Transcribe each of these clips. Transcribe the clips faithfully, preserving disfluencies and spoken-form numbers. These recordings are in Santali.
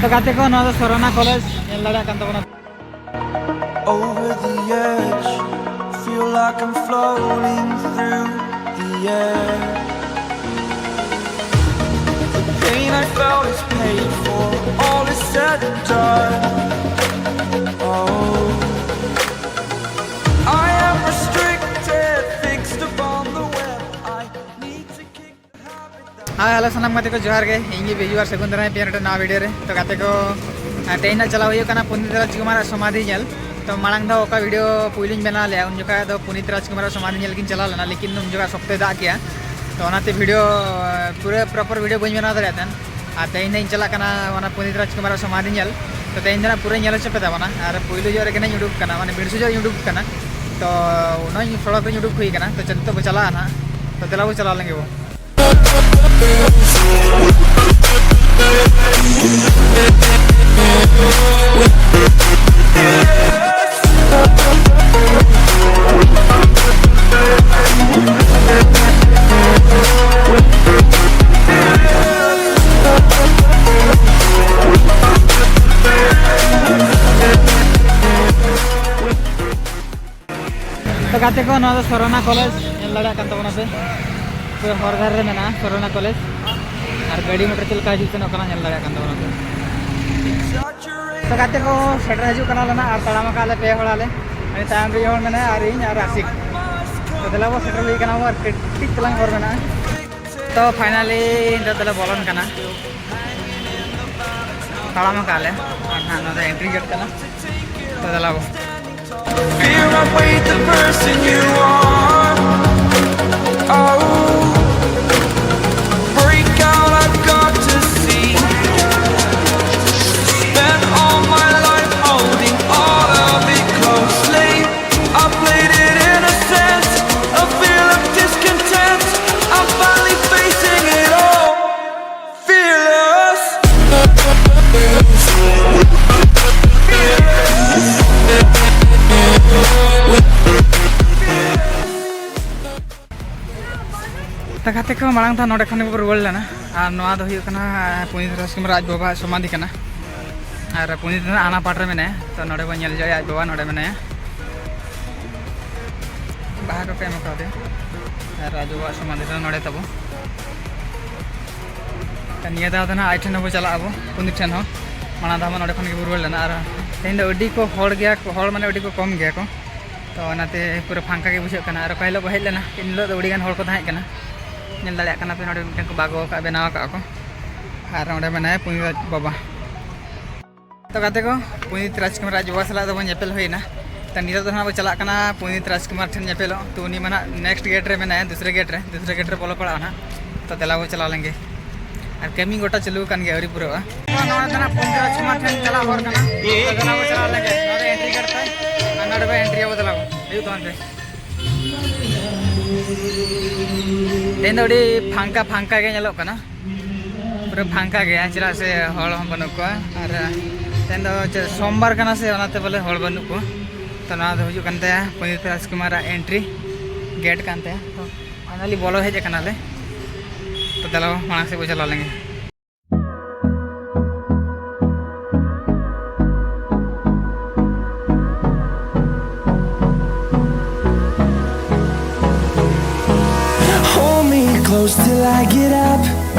ᱛᱚ ᱜᱟᱛᱮ ᱠᱚ, ᱱᱚᱣᱟ ᱫᱚ ᱥᱚᱨᱚᱱᱟ ᱠᱚᱞᱮᱡᱽ, ᱧᱮᱞ ᱫᱟᱲᱮᱭᱟᱜ ᱠᱟᱱ ᱛᱟᱵᱚᱱᱟ. Over the edge, feel like I'm floating through the air. The pain I felt is paid for, all is said and done. Oh, I am restricted, fixed upon the web. I need to kick the habit that. ᱦᱮᱸ, ᱦᱮᱞᱳ, ᱥᱟᱱᱟᱢ ᱜᱟᱛᱮ ᱠᱚ ᱡᱚᱦᱟᱨ ᱜᱮ᱾ ᱤᱧ ᱜᱮ ᱵᱤᱡᱩ ᱟᱨ ᱥᱟᱹᱜᱩᱱ ᱫᱟᱨᱟᱢ ᱯᱮᱭᱟ ᱢᱤᱫᱴᱮᱱ ᱱᱟᱣᱟ ᱵᱷᱤᱰᱤᱭᱳ ᱨᱮ᱾ ᱛᱚ ᱜᱟᱛᱮ ᱠᱚ, ᱟᱨ ᱛᱮᱦᱮᱧ ᱱᱟᱜ ᱪᱟᱞᱟᱣ ᱦᱩᱭᱩᱜ ᱠᱟᱱᱟ ᱯᱩᱱᱤᱛ ᱨᱟᱡᱽᱠᱩᱢᱟᱨᱟᱜ ᱥᱚᱢᱟᱫᱷᱤ ᱧᱮᱞ᱾ ᱛᱚ ᱢᱟᱲᱟᱝ ᱫᱷᱟᱣ ᱚᱠᱟ ᱵᱷᱤᱰᱤᱭᱳ ᱯᱩᱭᱞᱩᱧ ᱵᱮᱱᱟᱣ ᱞᱮᱜᱼᱟ, ᱩᱱ ᱡᱚᱠᱷᱟᱡ ᱫᱚ ᱯᱩᱱᱤᱛ ᱨᱟᱡᱽᱠᱩᱢᱟᱨᱟᱜ ᱥᱚᱢᱟᱫᱷᱤ ᱧᱮᱞ ᱜᱤᱧ ᱪᱟᱞᱟᱣ ᱞᱮᱱᱟ, ᱞᱮᱠᱤᱱ ᱩᱱ ᱡᱚᱠᱷᱟᱡ ᱥᱚᱠᱛᱚᱭ ᱫᱟᱜ ᱠᱮᱜᱼᱟ᱾ ᱛᱚ ᱚᱱᱟᱛᱮ ᱵᱷᱤᱰᱤᱭᱳ, ᱯᱩᱨᱟᱹ ᱯᱨᱚᱯᱚᱨ ᱵᱷᱤᱰᱤᱭᱳ ᱵᱟᱹᱧ ᱵᱮᱱᱟᱣ ᱫᱟᱲᱮᱭᱟᱜ ᱛᱟᱦᱮᱸᱫ᱾ ᱟᱨ ᱛᱮᱦᱮᱧ ᱫᱚᱧ ᱪᱟᱞᱟᱜ ᱠᱟᱱᱟ ᱚᱱᱟ ᱯᱩᱱᱤᱛ ᱨᱟᱡᱽᱠᱩᱢᱟᱨᱟᱜ ᱥᱚᱢᱟᱫᱷᱤ ᱧᱮᱞ᱾ ᱛᱚ ᱛᱮᱦᱮᱧ ᱫᱚ ᱱᱟᱜ ᱯᱩᱨᱟᱹᱧ ᱧᱮᱞ ᱦᱚᱪᱚ ᱯᱮ ᱛᱟᱵᱚᱱᱟ᱾ ᱟᱨ ᱯᱩᱭᱞᱩ ᱡᱚᱦᱚᱜ ᱨᱮᱜᱮ ᱱᱟᱜ ᱤᱧ ᱩᱰᱩᱠ ᱠᱟᱱᱟ, ᱢᱟᱱᱮ ᱢᱤᱫ ᱥᱚᱡᱷᱮ ᱤᱧ ᱩᱰᱩᱠ ᱠᱟᱱᱟ᱾ ᱛᱚ ᱩᱱᱟᱹᱜ ᱥᱚᱲᱚᱠ ᱨᱤᱧ ᱩᱰᱩᱠ ᱦᱩᱭ ᱠᱟᱱᱟ᱾ ᱛᱚ ᱱᱤᱛᱚᱜ ᱵᱚ ᱪᱟᱞᱟᱜᱼᱟ ᱱᱟᱜ᱾ ᱛᱚ ᱫᱮᱞᱟ ᱵᱚ ᱪᱟᱞᱟᱣ ᱞᱮᱱ ᱜᱮ ᱵᱚ᱾ ᱛᱚ ᱜᱟᱛᱮ ᱠᱚ, ᱱᱚᱣᱟ ᱫᱚ ᱥᱚᱨᱚᱱᱟ ᱠᱚᱞᱮᱡᱽ, ᱧᱮᱞ ᱫᱟᱲᱮᱭᱟᱜ ᱠᱟᱱ ᱛᱟᱵᱚᱱᱟ ᱯᱮ᱾ ᱯᱩᱨᱟᱹ ᱦᱚᱨ ᱫᱷᱟᱨᱮ ᱨᱮ ᱢᱮᱱᱟᱜᱼᱟ ᱥᱚᱨᱚᱱᱟ ᱠᱚᱞᱮᱡᱽ᱾ ᱟᱨ ᱜᱟᱹᱰᱤ ᱢᱚᱴᱚᱨ ᱪᱮᱫ ᱞᱮᱠᱟ ᱦᱤᱡᱩᱜ ᱥᱮᱱᱚᱜ ᱠᱟᱱᱟ, ᱧᱮᱞ ᱫᱟᱲᱮᱭᱟᱜ ᱠᱟᱱ ᱛᱟᱵᱚᱱᱟ ᱯᱮ᱾ ᱛᱚ ᱜᱟᱛᱮ ᱠᱚ, ᱥᱮᱴᱮᱨ ᱦᱤᱡᱩᱜ ᱠᱟᱱᱟ ᱞᱮ ᱱᱟᱜ, ᱟᱨ ᱛᱟᱲᱟᱢ ᱟᱠᱟᱫ ᱞᱮ ᱯᱮ ᱦᱚᱲ ᱟᱞᱮ᱾ ᱟᱹᱰᱤ ᱛᱟᱭᱚᱢ ᱨᱮ ᱦᱚᱲ ᱢᱮᱱᱟᱭᱟ ᱟᱨ ᱤᱧ ᱟᱨ ᱟᱥᱤᱠ᱾ ᱛᱚ ᱫᱮᱞᱟ ᱵᱚ, ᱥᱮᱴᱮᱨ ᱦᱩᱭ ᱠᱟᱱᱟ ᱵᱚ, ᱟᱨ ᱠᱟᱹᱴᱤᱡ ᱛᱟᱞᱟᱝ ᱦᱚᱨ ᱢᱮᱱᱟᱜᱼᱟ᱾ ᱛᱚ ᱯᱷᱟᱭᱱᱟᱞᱤ ᱱᱤᱛᱚᱜ ᱫᱚᱞᱮ ᱵᱚᱞᱚᱱ ᱠᱟᱱᱟ᱾ ᱛᱟᱲᱟᱢ ᱟᱠᱟᱫ ᱞᱮ, ᱟᱨ ᱱᱟᱜ ᱱᱚᱣᱟ ᱫᱚ ᱮᱱᱴᱨᱤ ᱜᱮᱴ ᱠᱟᱱᱟ᱾ ᱛᱚ ᱫᱮᱞᱟ ᱵᱚ᱾ Fear I weighed the person you are. Oh, break out, I've got to see. Spent all my life holding all of it closely. I played it innocent, a feel of discontent. I'm finally facing it all. Fearless. ᱛᱚ ᱜᱟᱛᱮ ᱠᱚ, ᱢᱟᱲᱟᱝ ᱫᱚ ᱱᱚᱰᱮ ᱠᱷᱚᱱ ᱜᱮᱵᱚ ᱨᱩᱣᱟᱹᱲ ᱞᱮᱱᱟ᱾ ᱟᱨ ᱱᱚᱣᱟ ᱫᱚ ᱦᱩᱭᱩᱜ ᱠᱟᱱᱟ ᱯᱩᱱᱤᱛ ᱨᱟᱡᱽᱠᱩᱢᱟᱨ ᱟᱡ ᱵᱟᱵᱟᱣᱟᱜ ᱥᱚᱢᱟᱫᱷᱤ ᱠᱟᱱᱟ᱾ ᱟᱨ ᱯᱩᱱᱤᱛ ᱫᱚ ᱦᱟᱸᱜ ᱦᱟᱱᱟ ᱯᱟᱴ ᱨᱮ ᱢᱮᱱᱟᱭᱟ᱾ ᱛᱚ ᱱᱚᱰᱮ ᱵᱚᱱ ᱧᱮᱞ ᱡᱚᱝᱟ, ᱟᱡ ᱵᱟᱵᱟ ᱱᱚᱰᱮ ᱢᱮᱱᱟᱭᱟ, ᱵᱟᱦᱟ ᱠᱚᱠᱚ ᱮᱢ ᱠᱟᱣᱫᱮᱭᱟ᱾ ᱟᱨ ᱟᱡ ᱵᱟᱵᱟᱣᱟᱜ ᱥᱚᱢᱟᱫᱷᱤ ᱫᱚ ᱱᱚᱰᱮ ᱛᱟᱵᱚ᱾ ᱛᱚ ᱱᱤᱭᱟᱹ ᱫᱷᱟᱣ ᱫᱚ ᱱᱟᱦᱟᱜ ᱟᱡ ᱴᱷᱮᱱ ᱦᱚᱸᱵᱚ ᱪᱟᱞᱟᱜ ᱟᱵᱚ, ᱯᱩᱱᱤᱛ ᱴᱷᱮᱱ ᱦᱚᱸ᱾ ᱢᱟᱲᱟᱝ ᱫᱷᱟᱣ ᱢᱟ ᱱᱚᱰᱮ ᱠᱷᱚᱱ ᱜᱮᱵᱚ ᱨᱩᱣᱟᱹᱲ ᱞᱮᱱᱟ᱾ ᱟᱨ ᱛᱮᱦᱮᱧ ᱫᱚ ᱟᱹᱰᱤ ᱠᱚ ᱦᱚᱲ ᱜᱮᱭᱟ ᱠᱚ, ᱦᱚᱲ ᱢᱟᱱᱮ ᱟᱹᱰᱤ ᱠᱚ ᱠᱚᱢ ᱜᱮᱭᱟ ᱠᱚ᱾ ᱛᱚ ᱚᱱᱟᱛᱮ ᱯᱩᱨᱟᱹ ᱯᱷᱟᱸᱠᱟ ᱜᱮ ᱵᱩᱡᱷᱟᱹᱜ ᱠᱟᱱᱟ᱾ ᱟᱨ ᱚᱠᱟ ᱦᱤᱞᱳᱜ ᱵᱚ ᱦᱮᱡ ᱞᱮᱱᱟ, ᱮᱱ ᱦᱤᱞᱳᱜ ᱫᱚ ᱟᱹᱰᱤ ᱜᱟᱱ ᱦᱚᱲ ᱠᱚ ᱛᱟᱦᱮᱸ ᱠᱟᱱᱟ᱾ ᱧᱮᱞ ᱫᱟᱲᱮᱭᱟᱜ ᱠᱟᱱᱟ ᱯᱮ, ᱱᱚᱰᱮ ᱢᱤᱫᱴᱮᱱ ᱠᱚ ᱵᱟᱜᱟᱣ ᱟᱠᱟᱫ, ᱵᱮᱱᱟᱣ ᱟᱠᱟᱫ ᱠᱚ᱾ ᱟᱨ ᱚᱸᱰᱮ ᱢᱮᱱᱟᱭᱟ ᱯᱩᱱᱤᱛ ᱟᱡ ᱵᱟᱵᱟ᱾ ᱛᱚ ᱜᱟᱛᱮ ᱠᱚ, ᱯᱩᱱᱤᱛ ᱨᱟᱡᱽᱠᱩᱢᱟᱨ ᱟᱡ ᱵᱟᱵᱟ ᱥᱟᱞᱟᱜ ᱫᱚᱵᱚᱱ ᱧᱮᱯᱮᱞ ᱦᱩᱭᱱᱟ᱾ ᱛᱚ ᱱᱤᱛᱚᱜ ᱫᱚ ᱱᱟᱦᱟᱜ ᱵᱚ ᱪᱟᱞᱟᱜ ᱠᱟᱱᱟ ᱯᱩᱱᱤᱛ ᱨᱟᱡᱽᱠᱩᱢᱟᱨ ᱴᱷᱮᱱ ᱧᱮᱯᱮᱞᱚᱜ᱾ ᱛᱚ ᱩᱱᱤ ᱢᱟ ᱱᱟᱦᱟᱜ next gate ᱨᱮ ᱢᱮᱱᱟᱭᱟ, ᱫᱩᱥᱨᱟ gate ᱨᱮ, ᱫᱩᱥᱨᱟ gate ᱨᱮ ᱵᱚᱞᱚ ᱯᱟᱲᱟᱜᱼᱟ ᱱᱟᱦᱟᱜ᱾ ᱛᱚ ᱫᱮᱞᱟ ᱵᱚ ᱪᱟᱞᱟᱣ ᱞᱮᱱ ᱜᱮ᱾ ᱟᱨ ᱠᱟᱹᱢᱤ ᱜᱚᱴᱟ ᱪᱟᱹᱞᱩ ᱟᱠᱟᱱ ᱜᱮᱭᱟ, ᱟᱹᱣᱨᱤ ᱯᱩᱨᱟᱹᱜᱼᱟ᱾ ᱱᱚᱣᱟ ᱫᱚ ᱱᱟᱦᱟᱜ ᱯᱩᱱᱤᱛ ᱨᱟᱡᱽᱠᱩᱢᱟᱨ ᱴᱷᱮᱱ ᱪᱟᱞᱟᱜ ᱦᱚᱨ ᱠᱟᱱᱟ᱾ ᱛᱚ ᱫᱮᱞᱟ ᱵᱚ ᱪᱟᱞᱟᱣ ᱞᱮᱱ ᱜᱮ᱾ ᱱᱚᱰᱮ entry gate ᱛᱟᱭ᱾ ᱟᱨ ᱱᱚᱰᱮ ᱵᱚ entry ᱟᱵᱚ, ᱫᱮᱞᱟ ᱵᱚ᱾ ᱦᱤᱡᱩᱜ ᱛᱟᱵᱚᱱ ᱯᱮ᱾ ᱛᱮᱦᱮᱧ ᱫᱚ ᱟᱹᱰᱤ ᱯᱷᱟᱸᱠᱟ ᱯᱷᱟᱸᱠᱟ ᱜᱮ ᱧᱮᱞᱚᱜ ᱠᱟᱱᱟ, ᱯᱩᱨᱟᱹ ᱯᱷᱟᱸᱠᱟ ᱜᱮᱭᱟ, ᱪᱮᱫᱟᱜ ᱥᱮ ᱦᱚᱲ ᱦᱚᱸ ᱵᱟᱹᱱᱩᱜ ᱠᱚᱣᱟ᱾ ᱟᱨ ᱛᱮᱦᱮᱧ ᱫᱚ ᱪᱮᱫ ᱥᱳᱢᱵᱟᱨ ᱠᱟᱱᱟ ᱥᱮ, ᱚᱱᱟᱛᱮ ᱵᱚᱞᱮ ᱦᱚᱲ ᱵᱟᱹᱱᱩᱜ ᱠᱚᱣᱟ᱾ ᱛᱚ ᱱᱚᱣᱟ ᱫᱚ ᱦᱩᱭᱩᱜ ᱠᱟᱱ ᱛᱟᱭᱟ ᱯᱩᱱᱤᱛ ᱨᱟᱡᱽᱠᱩᱢᱟᱨᱟᱜ entry gate ᱠᱟᱱ ᱛᱟᱭᱟ᱾ ᱛᱚ finally ᱵᱚᱞᱚ ᱦᱮᱡ ᱟᱠᱟᱱᱟᱞᱮ᱾ ᱛᱚ ᱫᱮᱞᱟ ᱢᱟᱲᱟᱝ ᱥᱮᱫ ᱵᱚ ᱪᱟᱞᱟᱣ ᱞᱮᱱᱜᱮ᱾ Hold me close till I get up.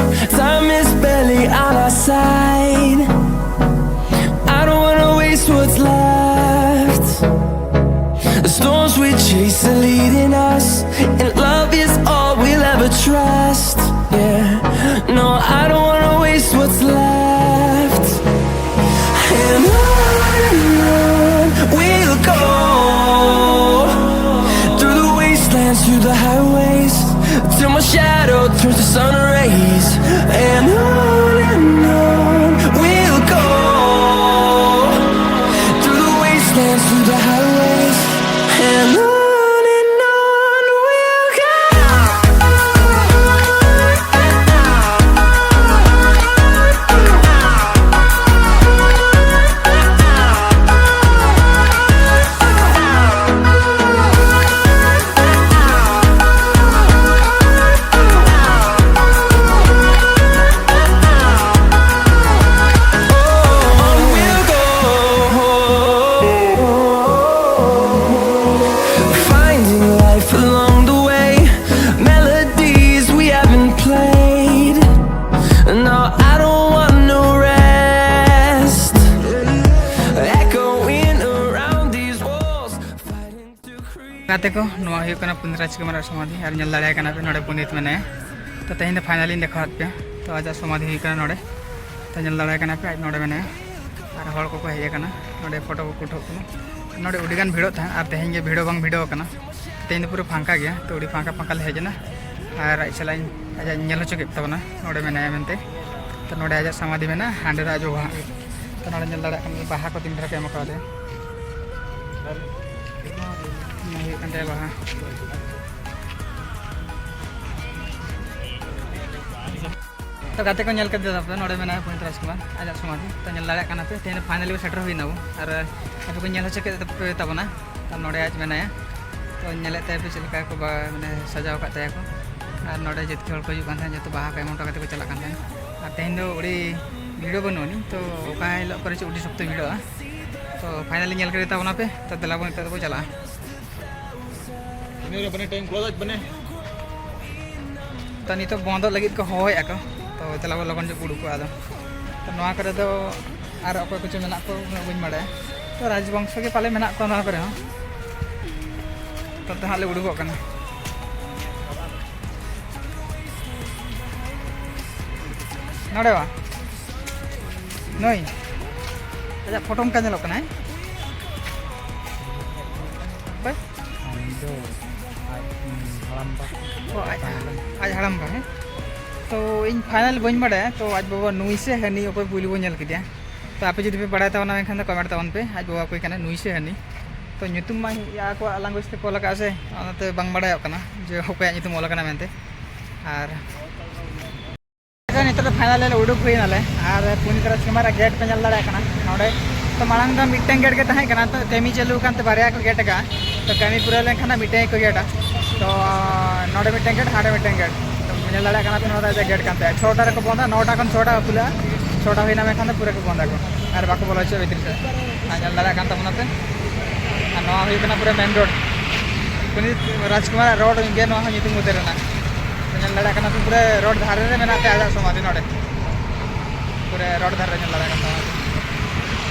Time is barely on our side. I don't wanna waste what's left. The storms we chase are leading us, and love is all we'll ever trust. Yeah, no, I don't wanna waste what's left. And on and on we'll go, through the wastelands, through the highways, till my shadow turns to sun rays. And on and on we'll go, through the wastelands, through the highways. And on and on we'll go. ᱛᱮᱠᱚ, ᱱᱚᱣᱟ ᱦᱩᱭᱩᱜ ᱠᱟᱱᱟ ᱯᱩᱱᱤᱛ ᱨᱟᱡᱽᱠᱩᱢᱟᱨᱟᱜ ᱥᱚᱢᱟᱫᱷᱤ, ᱟᱨ ᱧᱮᱞ ᱫᱟᱲᱮᱭᱟᱭ ᱠᱟᱱᱟ ᱯᱮ, ᱱᱚᱰᱮ ᱯᱩᱱᱤᱛ ᱢᱮᱱᱟᱭᱟ᱾ ᱛᱚ ᱛᱮᱦᱮᱧ ᱫᱚ finally ᱤᱧ ᱫᱮᱠᱷᱟᱣᱟᱫ ᱯᱮᱭᱟ᱾ ᱛᱚ ᱟᱡᱟᱜ ᱥᱚᱢᱟᱫᱷᱤ ᱦᱩᱭᱩᱜ ᱠᱟᱱᱟ ᱱᱚᱰᱮ᱾ ᱛᱚ ᱧᱮᱞ ᱫᱟᱲᱮᱭᱟᱭ ᱠᱟᱱᱟ ᱯᱮ, ᱟᱡ ᱱᱚᱰᱮ ᱢᱮᱱᱟᱭᱟ᱾ ᱟᱨ ᱦᱚᱲ ᱠᱚᱠᱚ ᱦᱮᱡ ᱟᱠᱟᱱᱟ, ᱱᱚᱰᱮ ᱯᱷᱳᱴᱳ ᱠᱚᱠᱚ ᱩᱴᱷᱟᱹᱣ ᱠᱟᱱᱟ᱾ ᱱᱚᱰᱮ ᱟᱹᱰᱤᱜᱟᱱ ᱵᱷᱤᱲᱚᱜ ᱛᱟᱦᱮᱸᱫ, ᱟᱨ ᱛᱮᱦᱮᱧ ᱜᱮ ᱵᱷᱤᱲᱚᱜ ᱵᱟᱝ ᱵᱷᱤᱲᱚᱜ ᱠᱟᱱᱟ᱾ ᱛᱮᱦᱮᱧ ᱫᱚ ᱯᱩᱨᱟᱹ ᱯᱷᱟᱸᱠᱟ ᱜᱮᱭᱟ᱾ ᱛᱚ ᱟᱹᱰᱤ ᱯᱷᱟᱸᱠᱟ ᱯᱷᱟᱸᱠᱟ ᱞᱮ ᱦᱮᱡ ᱮᱱᱟ, ᱟᱨ ᱟᱡ ᱥᱟᱞᱟᱜ ᱤᱧ, ᱟᱡᱟᱜ ᱤᱧ ᱧᱮᱞ ᱦᱚᱪᱚ ᱠᱮᱫ ᱛᱟᱵᱚᱱᱟ, ᱱᱚᱰᱮ ᱢᱮᱱᱟᱭᱟ ᱢᱮᱱᱛᱮ᱾ ᱛᱚ ᱱᱚᱰᱮ ᱟᱡᱟᱜ ᱥᱚᱢᱟᱫᱷᱤ ᱢᱮᱱᱟᱜᱼᱟ, ᱦᱟᱸᱰᱮ ᱫᱚ ᱟᱡ ᱵᱟᱵᱟ ᱦᱟᱸᱜ᱾ ᱛᱚ ᱱᱚᱰᱮ ᱧᱮᱞ ᱫᱟᱲᱮᱭᱟᱜ ᱠᱟᱱ ᱜᱮᱭᱟ, ᱵᱟᱦᱟ ᱠᱚ ᱛᱤᱱ ᱰᱷᱮᱨ ᱠᱚ ᱮᱢ ᱠᱟᱣᱫᱮᱭᱟ᱾ ᱱᱤᱭᱟᱹ ᱦᱩᱭᱩᱜ ᱠᱟᱱ ᱛᱟᱭᱟ ᱵᱟᱦᱟ᱾ ᱛᱚ ᱜᱟᱛᱮ ᱠᱚ ᱧᱮᱞ ᱠᱮᱫ ᱛᱟᱯᱮ, ᱱᱚᱰᱮ ᱢᱮᱱᱟᱭᱟ ᱯᱩᱱᱤᱛ ᱨᱟᱡᱽᱠᱩᱢᱟᱨ, ᱟᱡᱟᱜ ᱥᱚᱢᱟᱫᱷᱤ᱾ ᱛᱚ ᱧᱮᱞ ᱫᱟᱲᱮᱭᱟᱜ ᱠᱟᱱᱟ ᱯᱮ, ᱛᱮᱦᱮᱧ ᱫᱚ finally ᱥᱮᱴᱮᱨ ᱦᱩᱭ ᱱᱟᱵᱚ, ᱟᱨ ᱟᱯᱮ ᱠᱚ ᱧᱮᱞ ᱦᱚᱪᱚ ᱠᱮᱫ ᱛᱟᱯᱮ ᱛᱟᱵᱚᱱᱟ᱾ ᱛᱚ ᱱᱚᱰᱮ ᱟᱡ ᱢᱮᱱᱟᱭᱟ, ᱛᱚ ᱧᱮᱞᱮᱫ ᱛᱟᱭᱟ ᱯᱮ ᱪᱮᱫ ᱞᱮᱠᱟ ᱠᱚ ᱵᱟ-, ᱢᱟᱱᱮ ᱥᱟᱡᱟᱣ ᱟᱠᱟᱫ ᱛᱟᱭᱟ ᱠᱚ᱾ ᱟᱨ ᱱᱚᱰᱮ ᱡᱮᱛᱠᱮ ᱦᱚᱲ ᱠᱚ ᱦᱤᱡᱩᱜ ᱠᱟᱱ ᱛᱟᱦᱮᱸᱫ, ᱡᱚᱛᱚ ᱵᱟᱦᱟ ᱠᱚ ᱮᱢ ᱦᱚᱴᱚ ᱠᱟᱛᱮ ᱠᱚ ᱪᱟᱞᱟᱜ ᱠᱟᱱ ᱛᱟᱦᱮᱸᱫ᱾ ᱟᱨ ᱛᱮᱦᱮᱧ ᱫᱚ ᱟᱹᱰᱤ ᱵᱷᱤᱲ ᱵᱟᱹᱱᱩᱜ ᱟᱹᱱᱤᱡ, ᱛᱚ ᱚᱠᱟ ᱦᱤᱞᱳᱜ ᱠᱚᱨᱮ ᱪᱚ ᱟᱹᱰᱤ ᱥᱚᱠᱛᱚ ᱵᱷᱤᱲᱚᱜᱼᱟ᱾ ᱛᱚ finally ᱧᱮᱞ ᱠᱮᱫ ᱛᱟᱵᱚᱱᱟ ᱯᱮ, ᱛᱚ ᱫᱮᱞᱟ ᱵᱚᱱ ᱱᱤᱛᱚᱜ ᱫᱚᱵᱚ ᱪᱟᱞᱟᱜᱼᱟ᱾ ᱤᱱᱟᱹ ᱨᱮ ᱵᱟᱱᱮ time close ᱟᱡ ᱵᱟᱱᱮ᱾ ᱛᱚ ᱱᱤᱛᱚᱜ ᱵᱚᱱᱫᱚᱜ ᱞᱟᱹᱜᱤᱫ ᱠᱚ ᱦᱚᱦᱚᱭᱮᱫᱼᱟ ᱠᱚ, ᱛᱚ ᱪᱟᱞᱟᱣ ᱞᱚᱜᱚᱱ ᱧᱚᱜ ᱩᱰᱩᱠᱚᱜᱼᱟ ᱟᱫᱚ᱾ ᱛᱚ ᱱᱚᱣᱟ ᱠᱚᱨᱮ ᱫᱚ ᱟᱨ ᱚᱠᱚᱭ ᱠᱚᱪᱚ ᱢᱮᱱᱟᱜ ᱠᱚᱣᱟ, ᱩᱱᱟᱹᱜ ᱵᱟᱹᱧ ᱵᱟᱲᱟᱭᱟ᱾ ᱛᱚ ᱨᱟᱡᱽᱵᱚᱝᱥᱚ ᱜᱮ ᱯᱟᱞᱮ ᱢᱮᱱᱟᱜ ᱠᱚᱣᱟ ᱱᱚᱣᱟ ᱠᱚᱨᱮ ᱦᱚᱸ᱾ ᱛᱚ ᱛᱟᱦᱚᱞᱮ ᱩᱰᱩᱠᱚᱜ ᱠᱟᱱᱟ᱾ ᱱᱚᱰᱮ ᱵᱟ ᱱᱩᱭ ᱟᱡᱟᱜ ᱯᱷᱳᱴᱳ ᱚᱱᱠᱟ ᱧᱮᱞᱚᱜ ᱠᱟᱱᱟᱭ᱾ ᱚᱠᱚᱭ? ᱩᱱᱤ ᱫᱚ ᱟᱡ, ᱩᱢ, ᱦᱟᱲᱟᱢᱵᱟ᱾ ᱚ, ᱟᱡ, ᱛᱟᱦᱮᱸ ᱞᱮᱱ᱾ ᱟᱡ ᱦᱟᱲᱟᱢᱵᱟ, ᱦᱮᱸ? ᱛᱚ ᱤᱧ final ᱵᱟᱹᱧ ᱵᱟᱲᱟᱭᱟ, ᱛᱚ ᱟᱡ ᱵᱟᱵᱟ ᱱᱩᱭ ᱥᱮ ᱦᱟᱹᱱᱤ ᱚᱠᱚᱭ ᱯᱩᱭᱞᱩ ᱵᱚᱱ ᱧᱮᱞ ᱠᱮᱫᱮᱭᱟ᱾ ᱛᱚ ᱟᱯᱮ ᱡᱩᱫᱤ ᱯᱮ ᱵᱟᱲᱟᱭ ᱛᱟᱵᱚᱱᱟ ᱢᱮᱱᱠᱷᱟᱱ ᱫᱚ comment ᱛᱟᱵᱚᱱ ᱯᱮ, ᱟᱡ ᱵᱟᱵᱟ ᱚᱠᱚᱭ ᱠᱟᱱᱟᱭ, ᱱᱩᱭ ᱥᱮ ᱦᱟᱹᱱᱤ᱾ ᱛᱚ ᱧᱩᱛᱩᱢ ᱢᱟ ᱟᱠᱚᱣᱟᱜ language ᱛᱮᱠᱚ ᱚᱞ ᱟᱠᱟᱫᱼᱟ ᱥᱮ, ᱚᱱᱟᱛᱮ ᱵᱟᱝ ᱵᱟᱲᱟᱭᱚᱜ ᱠᱟᱱᱟ ᱡᱮ ᱚᱠᱚᱭᱟᱜ ᱧᱩᱛᱩᱢ ᱚᱞ ᱟᱠᱟᱱᱟ ᱢᱮᱱᱛᱮ᱾ ᱟᱨ ᱱᱤᱛᱚᱜ ᱫᱚ final ᱞᱮ ᱩᱰᱩᱠ ᱦᱩᱭ ᱱᱟᱞᱮ, ᱟᱨ ᱯᱩᱱᱤᱛ ᱨᱟᱡᱽᱠᱩᱢᱟᱨᱟᱜ gate ᱯᱮ ᱧᱮᱞ ᱫᱟᱲᱮᱭᱟᱜ ᱠᱟᱱᱟ ᱱᱚᱰᱮ᱾ ᱛᱚ ᱢᱟᱲᱟᱝ ᱫᱚ ᱢᱤᱫᱴᱮᱱ gate ᱜᱮ ᱛᱟᱦᱮᱸ ᱠᱟᱱᱟ, ᱛᱚ ᱠᱟᱹᱢᱤ ᱪᱟᱹᱞᱩ ᱟᱠᱟᱱ ᱛᱮ ᱵᱟᱨᱭᱟ ᱠᱚ gate ᱟᱠᱟᱫᱼᱟ᱾ ᱛᱚ ᱠᱟᱹᱢᱤ ᱯᱩᱨᱟᱹᱣ ᱞᱮᱱᱠᱷᱟᱱ ᱦᱟᱸᱜ ᱢᱤᱫᱴᱮᱱ ᱜᱮᱠᱚ gate ᱟ᱾ ᱛᱚ ᱱᱚᱰᱮ ᱢᱤᱫᱴᱮᱱ gate, ᱦᱟᱸᱰᱮ ᱢᱤᱫᱴᱮᱱ gate᱾ ᱛᱚ ᱧᱮᱞ ᱫᱟᱲᱮᱭᱟᱜ ᱠᱟᱱᱟ ᱯᱮ, ᱱᱚᱣᱟ ᱫᱚ ᱟᱡᱟᱜ gate ᱠᱟᱱ ᱛᱟᱭᱟ᱾ ᱪᱷᱚᱴᱟ ᱨᱮᱠᱚ ᱵᱚᱱᱫᱟ, ᱱᱚᱴᱟ ᱠᱷᱚᱱ ᱪᱷᱚᱴᱟ ᱠᱚ ᱠᱷᱩᱞᱟᱹᱜᱼᱟ᱾ ᱪᱷᱚᱴᱟ ᱦᱩᱭᱱᱟ ᱢᱮᱱᱠᱷᱟᱱ ᱫᱚ ᱯᱩᱨᱟᱹ ᱠᱚ ᱵᱚᱱᱫᱟ ᱠᱚ, ᱟᱨ ᱵᱟᱠᱚ ᱵᱚᱞᱚ ᱦᱚᱪᱚᱣᱟᱜᱼᱟ ᱵᱷᱤᱛᱨᱤ ᱥᱮᱫ᱾ ᱟᱨ ᱧᱮᱞ ᱫᱟᱲᱮᱭᱟᱜ ᱠᱟᱱ ᱛᱟᱵᱚᱱᱟ ᱯᱮ, ᱟᱨ ᱱᱚᱣᱟ ᱦᱩᱭᱩᱜ ᱠᱟᱱᱟ ᱯᱩᱨᱟᱹ main road᱾ ᱯᱩᱱᱤᱛ ᱨᱟᱡᱽᱠᱩᱢᱟᱨᱟᱜ road ᱜᱮ ᱱᱚᱣᱟ ᱦᱚᱸ ᱧᱩᱛᱩᱢ ᱩᱛᱟᱹᱨ ᱮᱱᱟ᱾ ᱛᱚ ᱧᱮᱞ ᱫᱟᱲᱮᱭᱟᱜ ᱠᱟᱱᱟ ᱯᱮ, ᱯᱩᱨᱟᱹ road ᱫᱷᱟᱨᱮ ᱨᱮ ᱢᱮᱱᱟᱜ ᱛᱟᱭᱟ ᱟᱡᱟᱜ ᱥᱚᱢᱟᱫᱷᱤ ᱱᱚᱰᱮ᱾ ᱯᱩᱨᱟᱹ road ᱫᱷᱟᱨᱮ ᱨᱮ ᱧᱮᱞ ᱫᱟᱲᱮᱭᱟᱜ ᱠᱟᱱ ᱛᱟᱵᱚᱱᱟ ᱯᱮ᱾